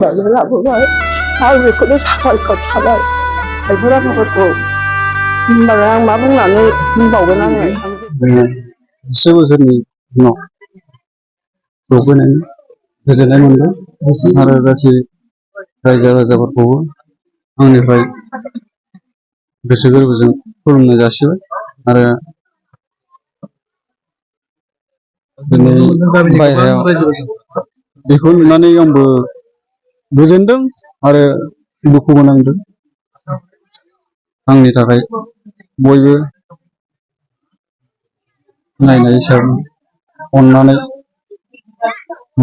लाबोबाय आरो बेखौनो साबायखर थाबाय खायफोरा न'खरखौ होनबालाय आं मा बुंनानै बुंबावगोन आङो जोङो 10 बोसोरनि उनाव सौफैनानै गोजोननाय मोनदों आरो गासै रायजो राजाफोरखौबो आंनिफ्राय गोसो गोरबोजों खुलुमनाय जासिबाय आरो दिनै बायह्रायाव बेखौ नुनानै आंबो गोजोनदों आरो दुखुबो नांदों। आंनि थाखाय बयबो नायनाय हिसाबै अननानै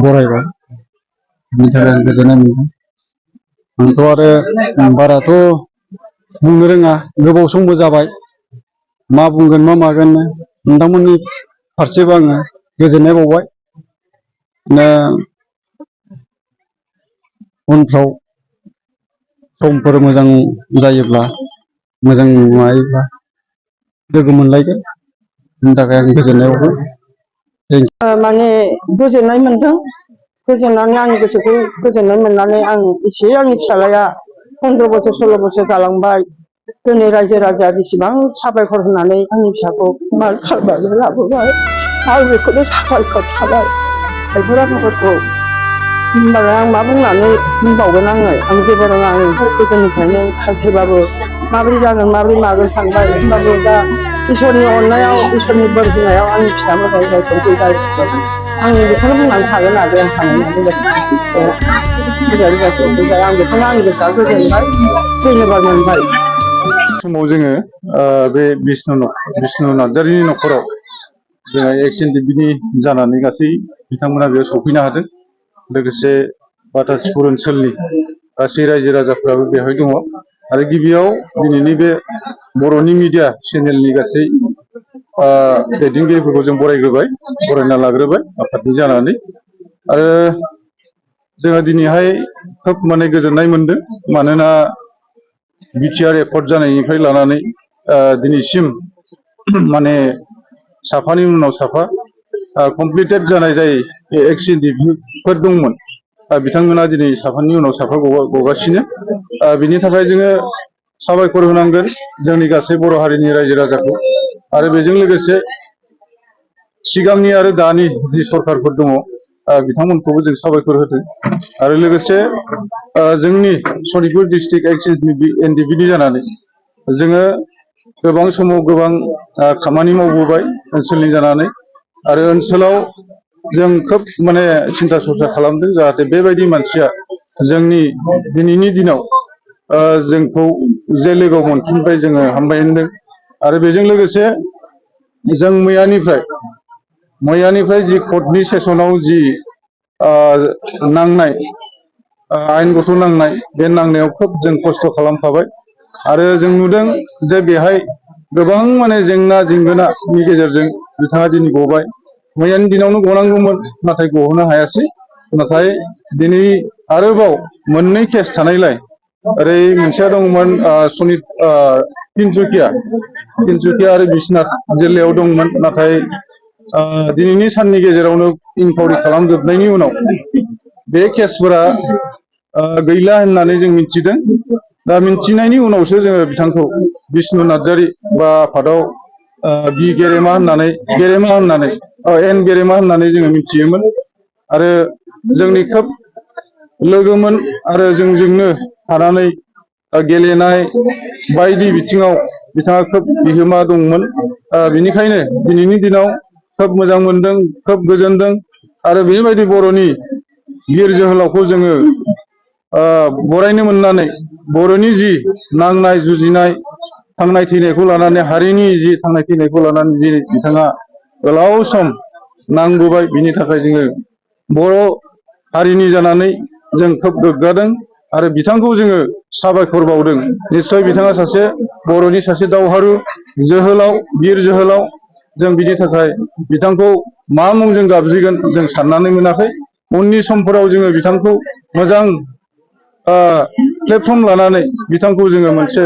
बरायबाय बिनि थाखाय आं गोजोननाय मोनदों। आंथ' आरो बाराथ' बुंनो रोङा, गोबाव समबो जाबाय, मा बुंगोन मा मागोन नोंथांमोननि फारसेबो आङो गोजोननाय बावबाय। उनफ्राव समफोर मोजां जायोब्ला मोजां माबायोब्ला लोगो मोनलायगोन, बिनि थाखाय आं गोजोननाय बावबाय। माने गोजोननाय मोनदों, गोजोननानै आंनि गोसोखौ गोजोननाय मोननानै आं एसे आंनि फिसाज्लाया 15 बोसोर 16 बोसोर जालांबाय। दिनै रायजो राजाया बेसेबां साबायखर होनानै आंनि फिसाखौ माल खालामनानै लाबोबाय आरो बेखौनो साबायखर थाबाय खायफोरा न'खरखौ होनबालाय आं मा बुंनानै बुंबावगोन आङो आं जेबो रोङा। आं गोदोनिफ्रायनो सानसेबाबो माबोरै जागोन माबोरै मागोन सानबाय, होनबाबो दा इसोरनि अननायाव इसोरनि बोर होनायाव आंनि फिसा मोजाङै सफैबाय। आं बेखौनो बुंनानै थागोन आरो आं थानाय सफैबाय आं बेखौनो आंनि गोसोआ गोजोनबाय, धन्यबाद मोनबाय। समाव जोङो बे बिष्णु नार्जारिनि न'खराव जोंहा एक्सिडेन्ट जानानै गासै बिथांमोना बेयाव सफैनो हादों। लोगोसे बाटासपुर ओनसोलनि गासै रायजो राजाफ्राबो बेवहाय दङ आरो गिबियाव दिनैनि बे बर'नि मिडिया चेनेलनि गासै दैदेनगिरिफोरखौ जों बरायना लाग्रोबाय आफादनि जानानै। आरो जोंहा दिनैहाय खोब माने गोजोननाय मोनदों, मानोना बिटिआर एकर्ड जानायनिफ्राय लानानै दिनैसिम माने साफानि उनाव साफा कमप्लिटेड जानाय जाय एक्सिडेन्टफोर दंमोन, बिथांमोना दिनै साफानि उनाव साफा गगासिनो। बिनि थाखाय जोङो साबायखर होनांगोन जोंनि गासै बर' हारिनि रायजो राजाखौ। आरो बेजों लोगोसे सिगांनि आरो दानि जि सरकारफोर दङ बिथांमोनखौबो जों साबायखर होदों। आरो लोगोसे जोंनि सनितपुर डिस्ट्रिक्ट एनडिपिडि जानानै जोङो गोबां समाव गोबां खामानि मावबोबाय ओनसोलनि जानानै, आरो ओनसोलाव जों खोब माने सिन्था सरसा खालामदों जाहाथे बेबायदि मानसिया जोंनि दिनैनि दिनाव जोंखौ जे लोगोआव मोनफिनबाय जोङो हामबाय होनदों। आरो बेजों लोगोसे जों मैयानिफ्राय जि कर्टनि सेसनाव जि नांनाय आयेनगथ' नांनाय, बे नांनायाव खोब जों खस्थ' खालामखाबाय आरो जों नुदों जे बेहाय गोबां माने जेंना जेंगोनानि गेजेरजों बिथाङा दिनै गबाय। मैयानि दिनावनो गनांगौमोन, नाथाय गहोनो हायासै। नाथाय दिनै आरोबाव मोननै केस थानायलाय, ओरै मोनसेया दंमोन तिनसुकिया आरो बिश्वनाथ जिल्लायाव दंमोन। नाथाय दिनैनि साननि गेजेरावनो इनकुवारि खालामजोबनायनि उनाव बे केसफोरा गैला होननानै जों मिथिदों। दा मिथिनायनि उनावसो जोङो बिथांखौ बिष्णु नार्जारि बा आफादाव गेरेमा होननानै एन गेरेमा होननानै जोङो मिथियोमोन। आरो जोंनि खोब लोगोमोन आरो जोंजोंनो थानानै गेलेनाय बायदि बिथिङाव बिथाङा खोब बिहोमा दंमोन। बिनिखायनो दिनैनि दिनाव खोब मोजां मोनदों, खोब गोजोनदों। आरो बेबायदि बर'नि बिर जोहोलावखौ जोङो बरायनो मोननानै, बर'नि जि नांनाय जुजिनाय थांनाय थैनायखौ लानानै, हारिनि जि थांनाय थैनायखौ लानानै जि बिथाङा गोलाव सम नांबोबाय, बिनि थाखाय जोङो बर' हारिनि जानानै जों खोब गोग्गादों आरो बिथांखौ जोङो साबायखर बावदों। निस्सय बिथाङा सासे बर'नि सासे दावहारु जोहोलाव, बिर जोहोलाव। जों बिनि थाखाय बिथांखौ मा मुंजों गाबज्रिगोन जों साननानै मोनाखै। उननि समफोराव जोङो बिथांखौ मोजां प्लेटफर्म लानानै बिथांखौ जोङो मोनसे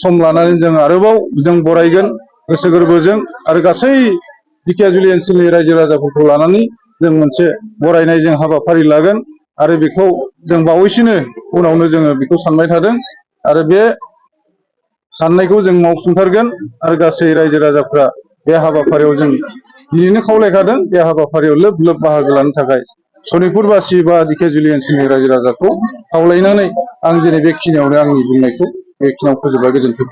सम लानानै जों आरोबाव जों बरायगोन गोसो गोरबोजों। आरो गासै ढेकियाजुलि ओनसोलनि रायजो राजाफोरखौ लानानै जों मोनसे बरायनाय जों हाबाफारि लागोन। आरो बेखौ जों बावैसोनो उनावनो जोङो बेखौ सानबाय थादों आरो बे साननायखौ जों मावफुंथारगोन आरो गासै रायजो राजाफ्रा बे हाबाफारियाव जों दिनैनो खावलायखादों बे हाबाफारियाव लोब लोब बाहागो लानो थाखाय सनितपुरबासि बा दिकेजुलि ओनसोलनि रायजो राजाखौ खावलायनानै आं दिनै बेखिनियावनो आंनि बुंनायखौ बेखिनियाव फोजोबबाय। गोजोन्थों।